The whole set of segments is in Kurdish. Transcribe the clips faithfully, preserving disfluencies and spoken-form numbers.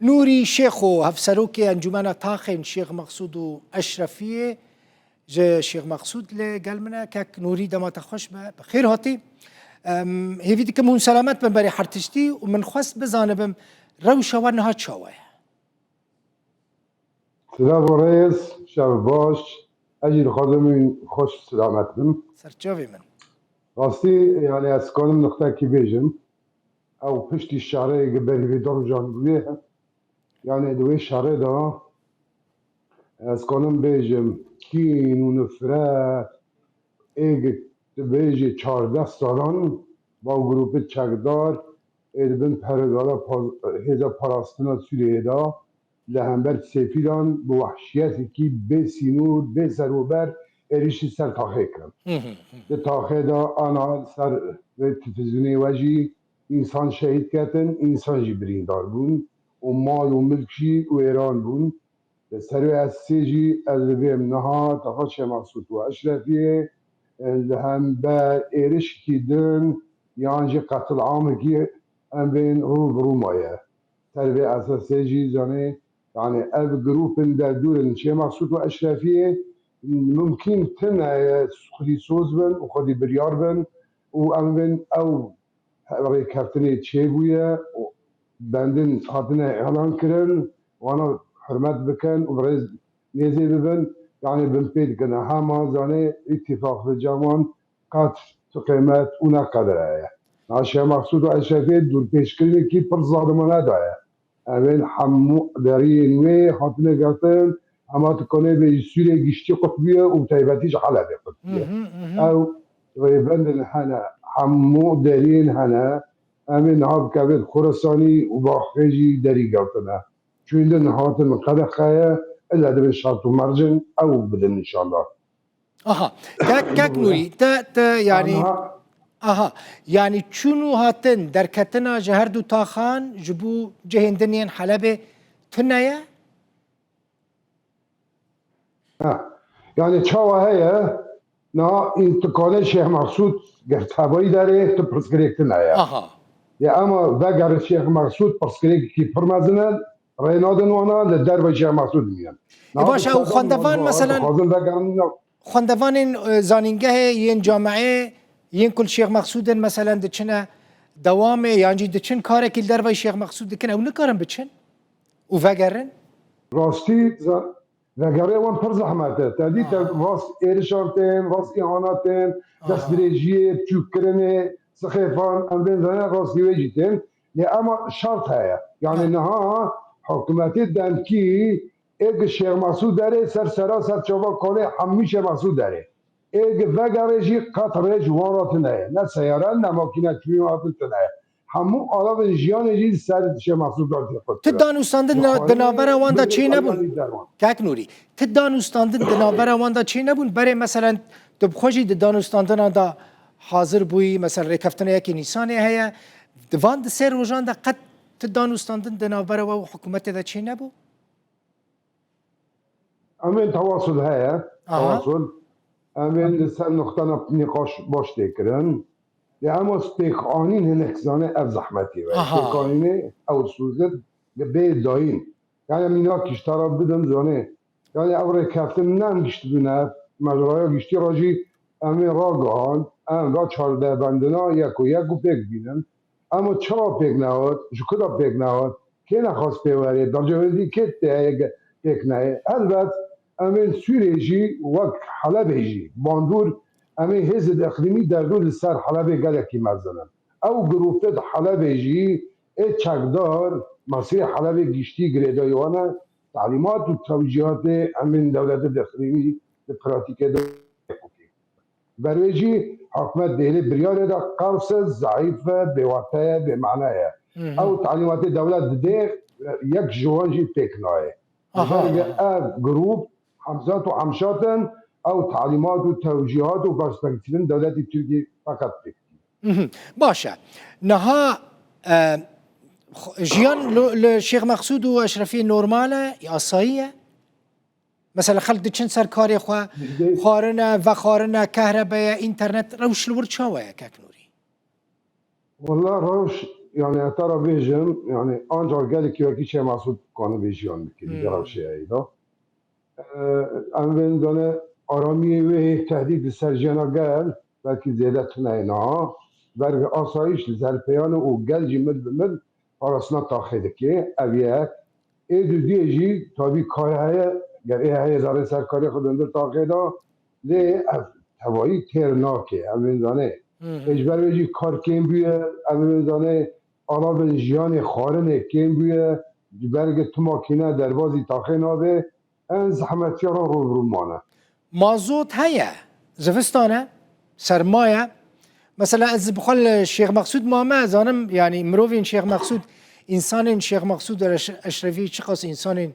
Nûrî Şêxo, hevserokê Encûmena Taxên Şêx Mexsûd û Eşrefiyê, ji Şêx Mexsûd li gel min e. Kek Nûrî, dema te xweş be, bi xêr hatî. Em, hêvî dikim hûn selamet bin berê her tiştî û min xwest bizanibim rewşa we niha çawa ye? Silav û rêz, şev baş. Ez jî dixwazim hûn xweş selamet bin. Serçavê min. Rastî, yani ez kanim nixtekî bêjim. Ew piştî şerê gi berî vê du rojan bûye. Yani di wê şerê de ez kanim bêjim, kîn û nifret ê gi dibêjê çardeh salan ba grûpê çekdar ê di bin pergala pa-, hêza parastina Sûriyeyê de li hember sêfîlan bi wehşiyetekî bê sînor, bê serûber êrişî ser taxê kirin. Hı hı, hı. Di taxê de ana ser vê televîzyonê we jî însan şehîd ketin, însan jî birîndar bûn û mal û milk jî wêran bûn. Li ser wê esasê jî ez dibêm niha taxa Şêx Mesûd û Eşrefiyê, e, li hember êrişkî din yan jî qetilamekî em bên rû bi rû maye. Ser vê esasê jî zanê, yani ev grûpên derdûr in Şêx Mesûd û Eşrefiyê, mumkîn tune ye xwedî soz bin û xwedî biryar bin û em bên ew rêkeftinê çêbûye û bendin hatine îlan kirin, wana hurmet bikin û bi rêz nêzê bibin, yani bin pê dikine. Hema zanê îtîfaq bi caman qet tu qêmet û ne qedre ye. Na Şêx Mesûd û Eşrefê dûrpêşkirinekî pir zalimane daye. Em ên hemû deriyên wê hatine girtin, hema tu konê bê ji Sûriyê giştî qutbiye û bi taybetî ji Helebê qutbiye. Mhm, mhm. Ew rêbendin hene, hemû deriyên hene, em ê niha bikevin Xurasanî û Baxê jî derî girtine. Çûyîn din hatin qedexeye, illa divê şert û mercin ew bidin înşallah. Aha. Kek, kek Nûrî, te, te, yani, Aha. Aha. Yani, çûn û hatin, derketina ji her du taxan, ji bo cihên din yên Helebê tune ye? Ha. Yani, çawa heye, niha întiqalê Şêx Mexsûd ger tevayî derê, tu pirsgirêk tune ye. Aha. Ya, ama vegerin Şêx Mexsûd pirsgirêkekî pir mezin e, rê nadin wana, li dervey Şêx Mexsûd miyan. E, baş e, û xwendevan, meselen, dixwazin vegerin, xwendevanên, e, zanîngehê yên cameyê yên ku li Şêx Mexsûd in, meselen, diçine dewamê yan jî diçin karekî li dervey Şêx Mexsûd dikin, ew nikarin biçin û vegerin? Rastî, za-, vegerê wan pir zehmet e. Te dî te Aha. rast êrişan tên, rast îhana tên, Aha. destdirêjiyê, biçûkkirinê, sixêfan, em bên zanîn rastî wê jî tên. Lê ema şert heye. Yani Ha. niha hikûmetê demkî ê gi Şêx Mesûd derê ser sera ser çava kalê hemî Şêx Mesûd derê. Ê gi vegerê jî qet rê ji wan re tune ye. Ne seyare, ne makîne çûyîn hatin tune ye. Hemû alavên jiyanê jî ser Şêx Mesûd re jî qut Tu kire. danûstandin Ji na-, xwarê di navbera wan de bigire çê nebûn. yanî derman. Kek Nûrî, tu danûstandin di navbera wan de çê nebûn. Berê, meselen, tu bi xwe jî di danûstandinan de hazir bûyî, meselen, rêkeftina yekê Nîsanê heye. Di van di sê rojan de qet tu danûstandin di navbera we û hikûmetê de çê nebû? Em ên tewasul heye, Aha. tewasul. Em ên li ser nuqtana nîqaş baş tê kirin. Lê ema spêkanîn hinek zane ev zehmetî ye. Aha. Spêkanînê ew sûzir li bê dayîn. Yani mînakî ji te re bidim zanê. Yani ew rêkeftin ne em giştibûne, mecraya giştî re jî em ê ragihand, em va çardeh bendina yek û yek û pêk bînin. Ema çawa pêk nehot? Ji ku de pêk nehot? Kê nexwest pê were? Bercewendî kê tê heye ge-, pêk nehê? Helbet em ên Sûrê jî wek Helebê jî bandor em ê hêzên iqlîmî derdor li ser Helebê gelekî mezin in. Ew grûpê di Helebê jî ê çekdar mesîrê Helebê giştî girêdayî wan e. Talîmat û tewcîhatê em ên dewletê di iqlîmî di pratîkê de Berê jî hikûmet dê hêlê biryarê de qewse, zeîf e, bêwate ye, bêmane ye. Hı hı. Ew talîmatê dewlet didê, yek ji wan jî pêk nayê. Aha. Ji ber ev grûp hemzat û hemşat in, ew talîmat û tewcîhat û perspektîfin dewletî Tirkî feqet pêk dî. Hı hı. Baş e. Niha, e, xo-, jiyan lo-, li Şêx Mexsûd û Eşrefî normal e, asayî ye? Mesela xelk diçin ser karê xwe, Yüzde xwarine, vexwarine, kehrebe ye, înternet, rewş li wir çawa ye, kek Nûrî? Wala rewş Yani heta ra bêjim, yani ancak gelekî wekî Şêx Mesûd dikane vê jiyan bike, di vê rewşê heye de. Em bên zane aramiyê wê hê tehdîd li ser jiyana gel, belkî zêde tune ye niha. Ber asayîş li ser peyane û gel jî mil bi mil parastina taxê dike. Ev yek. Ê dudiyê jî tabî kar heye, ger ê heye zane ser karê xwe dindir taxê de, lê ev tevayî têr nake. Em bên zane. Ê ji ber wê jî kar kêm bûye, em bên zane ala bin jiyanê xwarinê kêm bûye, ji ber ge tu makîne derbazî taxê nabe, en zehmetiya re rû bi rû mane. Mazot heye, zivistan e, serma ye. Mesela ez bi xwe li Şêx Mexsûd mame, ez zanim, yanî mirovên Şêx Mexsûd, însanên Şêx Mexsûd Eş-, Eşrefî çiqas însanên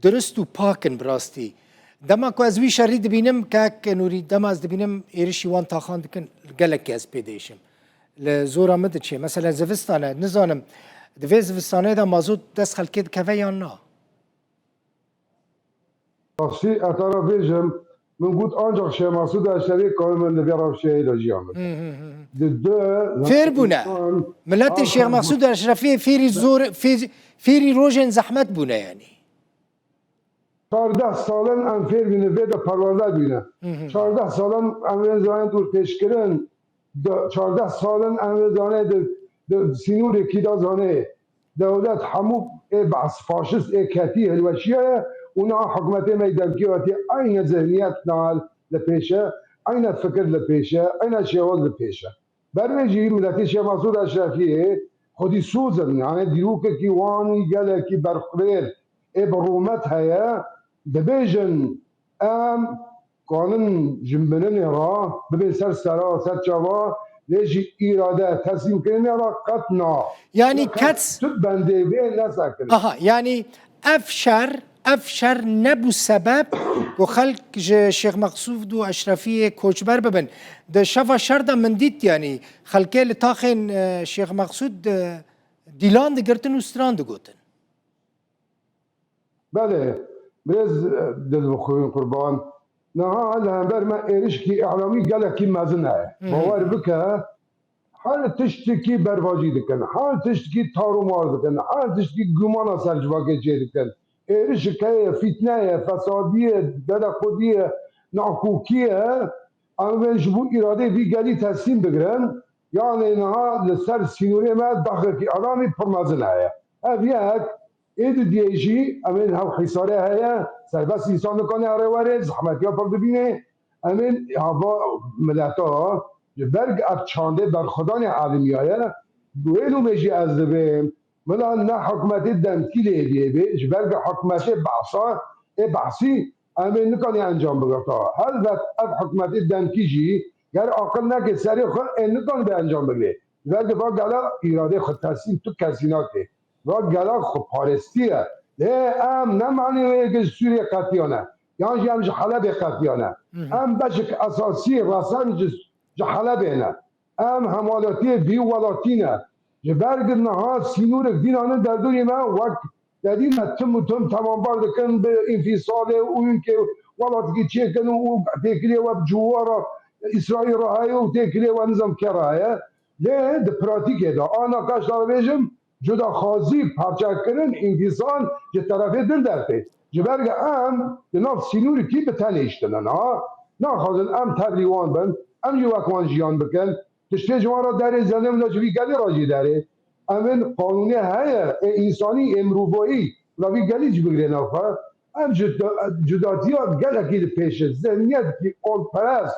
durist û pak in bi rastî. Dema ku ez wî şerî dibînim, kek Nûrî, dema ez dibînim êrişî wan taxan dikin, gelekî ez pê diêşim. Li zora min diçe. Mesela zivistan e, nizanim, di vê zivistanê de mazot dest xelkê dikeve yan na? Şexsî ez te re bêjim, min got ancak Şêx Mesûd Eşrefî karin bin di vê rewşeyê de jiyan bikin. Di du Fêr bûne. Miletê Şêx Mexsûd Eşrefiyê fêrî zor, fê-, fêrî rojên zehmet bûne yanî. Çardeh sal in em fêr bîne, vê de perwerde bîne. Çardeh sal in em ê zanê dûrpêçkirin, de, çardeh sal in em ê zanê di, di sînorêkî de zanê dewlet hemû ê behs faşist ê ketî hilweşiyaye û niha hikûmetê me yê demkî wetî eyne zihniyet niha li pêş e, eyne fikir li pêş e, eyne şêwaz li pêş e. Ber wê jî miletê Şêx Mesûd Eşrefiyê xwedî soz in, yanî dîrokekî wan gelekî berxwêr ê bi rûmet heye, dibêjin em kanin ji mirinê re bibên ser sera, ser çava, lê ji îrade teslîmkirinê re qet na. Yanî Ya kes tu bendê vê nesekirin. Aha, yanî ev şer, ev şer nebû sebeb ku xelk ji Şêx Mexsûd û Eşrefiyê koçber bibin. Di şeva şer de min dît, yanî xelkê li taxên, e, Şêx Mexsûd, e, dîlan digirtin û stran digotin. Belê, birêz, e, Dilbixwîn Qurban. Niha li hember me êrişkî îlamî gelekî mezin heye. Bawer bike, her tiştekî bervajî dikin, her tiştekî tarûmar dikin, her tiştekî gumana ser civakê çêdikin. Êrişik heye, fîtne ye, fesadî ye, dedeqûdî ye, nakokî ye. Em bên ji bo îradeyê vî gelî teslîm bigirin. Yanê niha li ser sînorê me daxekî îlamî pir mezin heye. Ev yek, ê didiyê jî em ê hev Hîsarê heye, serbest însan nikane erê were, zehmetiya pir dibîne. Em ê hava mileta ji ber ev çandê berxwedanê elimiyaye, wê lûmê jî ez dibêm, bila ne hikûmetê demkî lê bê, ji ber hikûmetê behsa, ê behsî em ê nikanî encam bigirta. Helbet ev hikûmetê demkî jî ger aqil neke serê xwe ê nikanî bi encam bigire. Ji ber va gela îradê xwe teslîm tu kesî nake. Va gela xweparestî ye. Lê em ne manî wê yekê ji Sûriyê qetiyane. Yan jî em ji Helebê qetiyane. Em beşek esasî resen ji, ji Helebê ne. Em hemwelatiyê vî welatî ne. Ji ber ku niha sînorek dînane derdorê me wek dedî me tim û tim temanbar dikin bi înfîsalê û hinkê welatikî çêkin û têkilê we bi ciwara Îsraîl re heye û têkilê we nizam kê re heye. Lê di pratîkê de, a naqaş de bêjim, cudaxwazî, parçekirin, înfîsal ji terefê din dertê. Ji ber ku em di nav sînorikî bi tenê iştine. Niha naxwazin em tevlî wan bin, em jî wek wan jiyan bikin. Tiştê ji wan re derê, zilm de ji vî gelî re jî derê. Em ên qanûnê heye, ê însanî, ê mirovayî, la vî gelî jî bigirê nav xwe. Em cuda-, cudatiya gelekî li pêş e, zihniyetkî olperest,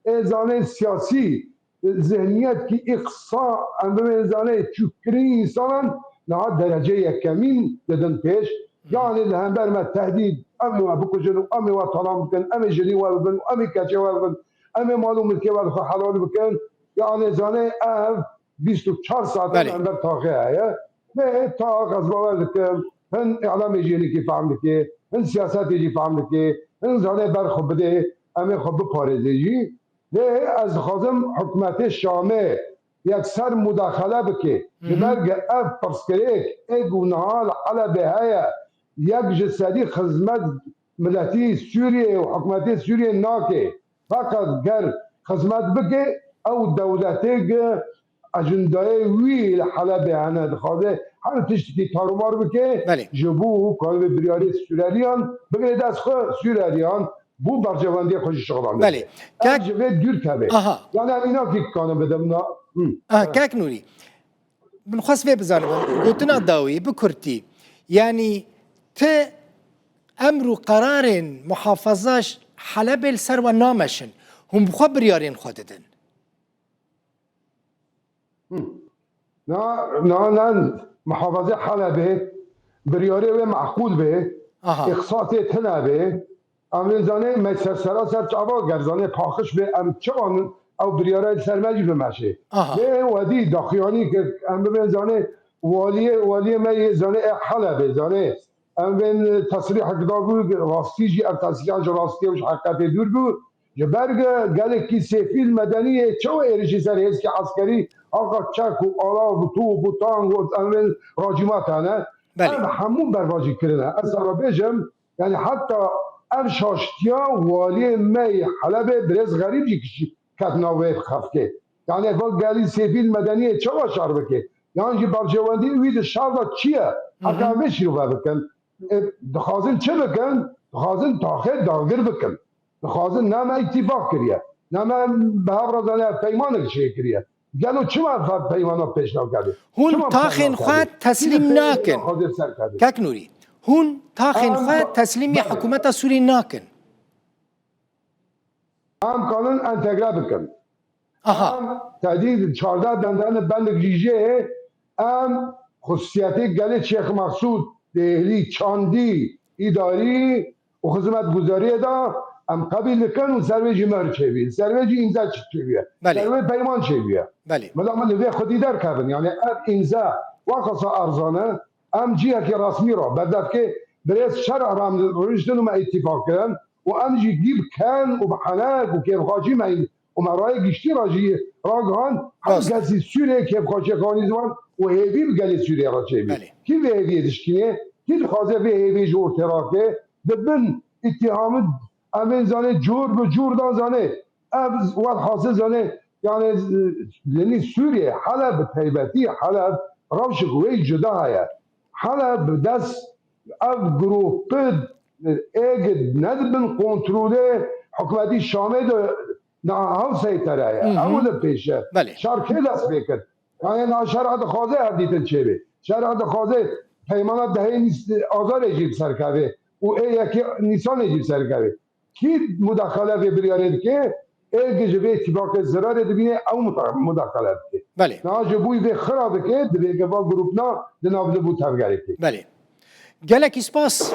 ê zanê siyasî, zihniyetkî îqsa, em bibên zanê çûkkirin însanan niha derece yekemîn didin pêş. Yanî li hember me tehdîd, em ê we bikujin û em ê we talan bikin, em ê jinî we bibin û em ê keçê we bibin, em ê mal û milkê we li xwe helal bikin. Yanî zanê ev bîst û çar saet Belê. Em ber taxê heye. Lê tax ez bawer dikim, hin îlamê jî hinekî fehm dike, hin siyasetê jî fehm dike, hin zanê ber xwe bidê, em ê xwe biparêzê jî. Lê ez dixwazim hikûmetê Şamê yekser mudaxele bike. Ji Hı hı. ber ge ev pirsgirêk ê ku niha li Helebê heye, yek ji sedî xizmet miletî Sûriyê û hikûmetê Sûriyê nake. Feqet ger xizmet bike, ew dewletê ge ecendayê wî li Helebê hene, dixwaze her tiştekî tarûmar bike, Belê. ji bo ku vê biryarê Sûreriyan bigire dest xwe, Sûreriyan bo berjewendiyê xwe jî şixulan bike. Belê. Ev Kek- ji vê dûr keve. Aha. Yani em îna kî dikanin bidin na. Hı. Aha, Kek Nûrî. Min xwest vê bizanim, gotina dawî bi kurtî. Yanî ti emr û qerarên muhafaza Helebê li ser we nameşin. Hûn bi xwe biryarên xwe didin. Hı. Na, na, na, muhafazê Helebê, biryarê wê meqûl bê, Aha. îxtisasê tune bê. Em ê zanê me ser sera ser çava ger zanê paqij bê, em çawa ew biryara li ser me jî bimeşê. Aha. Lê wedî daxuyanî kir, em bibên zanê waliyê, waliyê me yê zanê e Helebê, zanê. Em bên tesrîhek dabû, rastî jî ev tesrîhan ji rastiyê û ji heqîqetê dûr bû. Ji ber ge-, gelekî sêfîl medenî yê çawa êrişî ser hêzkî eskerî, haqa çek û alav û top û tank û em bên racîmat hene. Belê. Ev hemû berbajî kirine. Ez sana bêjim, yani heta ev şaştiya waliyê me yê Helebê birêz Xerîb jî kişî ket nav wê xefkê. Yani va gelî sêfîl medeniyê çawa şer bike? Yan jî berjewendî wî di şer de çi ye? Heta Hı hı. em vê şîrove bikin. E, dixwazin çi bikin? Dixwazin taxê dagir bikin. Dixwazin ne me îtîfaq kiriye. Ne me bi hev re zane peymanek çêkiriye. Gelo çima ev peymana pêşnav kerdin? Hûn Çima taxên peyman xwe kerdin? teslîm Çi nakin. Xwedê ser kerdin? Kek Nûrî, hûn taxên Em xwe teslîmî Belê. hikûmeta Sûrî nakin. Em kanin entegre bikin. Aha. Em tedî çardeh dendene bendek jî jê em xusûsiyetê gelê Şêx Mexsûd dêhlî çandî îdarî û xizmetguzariyê de em qebîl dikin û ser wê jî mehr çêbî. Ser wê jî îmza çêbîye. Belê. Ser wê peyman çêbîye. Belê. Mela min li vê xwedî derkevin. Yani ev îmza wexasa erzane. Em cihekî resmî re berdevkê birêz şer'a re em rûniştin û me îtîfaq kirin û em jî gî biken û bi henek û kêfxweşî me û me rayê giştî re jî ragihan, her Rast. kesî Sûriyê kêfxweşiya xanî ziwan û hêvî bi gelê Sûriyê re çêbî. Belê. Kî vê hêviyê dişkînê? Kî dixwaze vê hêviyê ji ortê rake? Di bin îtîhamî em ê zanê cûr bi cûr dan zanê. Ev welhasil zanê, yani, li nî Sûriyê, Heleb bi taybetî, Heleb rewşek wê cuda heye. Heleb bi dest ev grûpê êg nedibin kontrolê hikûmetî Şamê de na hew seytere ye. Hı hı. Ew li pêş e. Belê. Şer kê dest pê kir? Yani na şer'a dixwaze ev dîtin çêbê. Şer'a dixwaze peymana dehê Nîs-, Azarê jî bi ser keve û ê yekê Nîsanê jî bi ser keve. Kî mudaxale vê biryarê dike? Ê ki ji vê îtîfaqê zirarê dibîne, ew muda-, mudaxale dike. Belê. Niha ji bo vê xira dike, divê ke va grûpna di nav li bo tevgerê ke. Belê. Gelekî spas.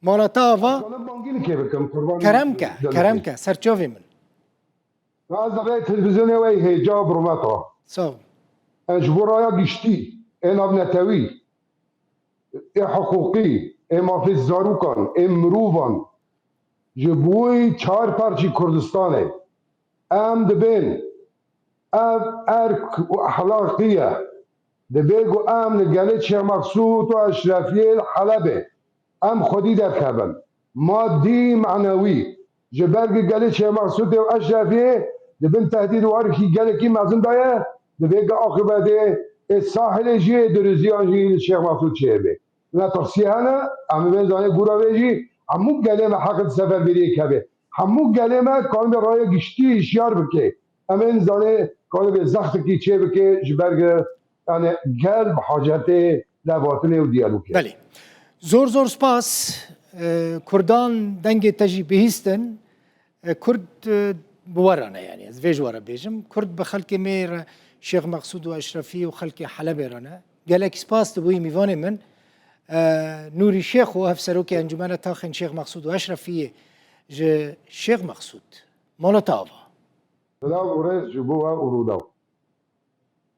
Mala te ava. Dikanim bangî li kê bikim, qurbanî Kerem ke, gelekî. Kerem ke, serçavê min. Ez divê televîzyonê we hêja bi rûmeta. Sağ ol. Ez ji bo raya giştî, ê navnetewî, ê hiqûqî, ê mafê zarokan, ê mirovan, ji bo çar parçî Kurdistanê em dibên ev erk û ehlaqî ye. Divê ku em li gelê Şêx Mexsûd û Eşrefiyê li Helebê em xwedî derkevin. Madî, manewî. Ji ber ku gelê Şêx Mexsûdê û Eşrefiyê di bin tehdîd û erkî gelekî mezin de ye, divê ku aqibetê ê sahilê jî, ê Dirûziyan jî li Şêx Mexsûd çêbe. Metirsiyê hene, em ê zanê gura vê jî, hemû gelê me heq di seferberiyê keve. Hemû gelê me kanibê raya giştî hişyar bike. Em ê zanê kanibê zextekî çêbike, ji ber ku, yani, gel bi hacetê levhatinê û diyalogê. Belê. Zor zor spas. E, Kurdan dengê te jî bihîstin. E, Kurd, e, bi we re ne, yani, ez vê ji we re bêjim. Kurd bi xelkê me re, Şêx Mexsûd û Eşrefî û xelkê Helebê re ne. Gelek spas, tu bûyî mîvanê min. E, Nûrî Şêxo, hevserokê Encûmena Taxên Şêx Mexsûd û Eşrefiyê ji Şêx Mexsûd. Mala te ava. Silav û rêz ji bo we û Rûdaw.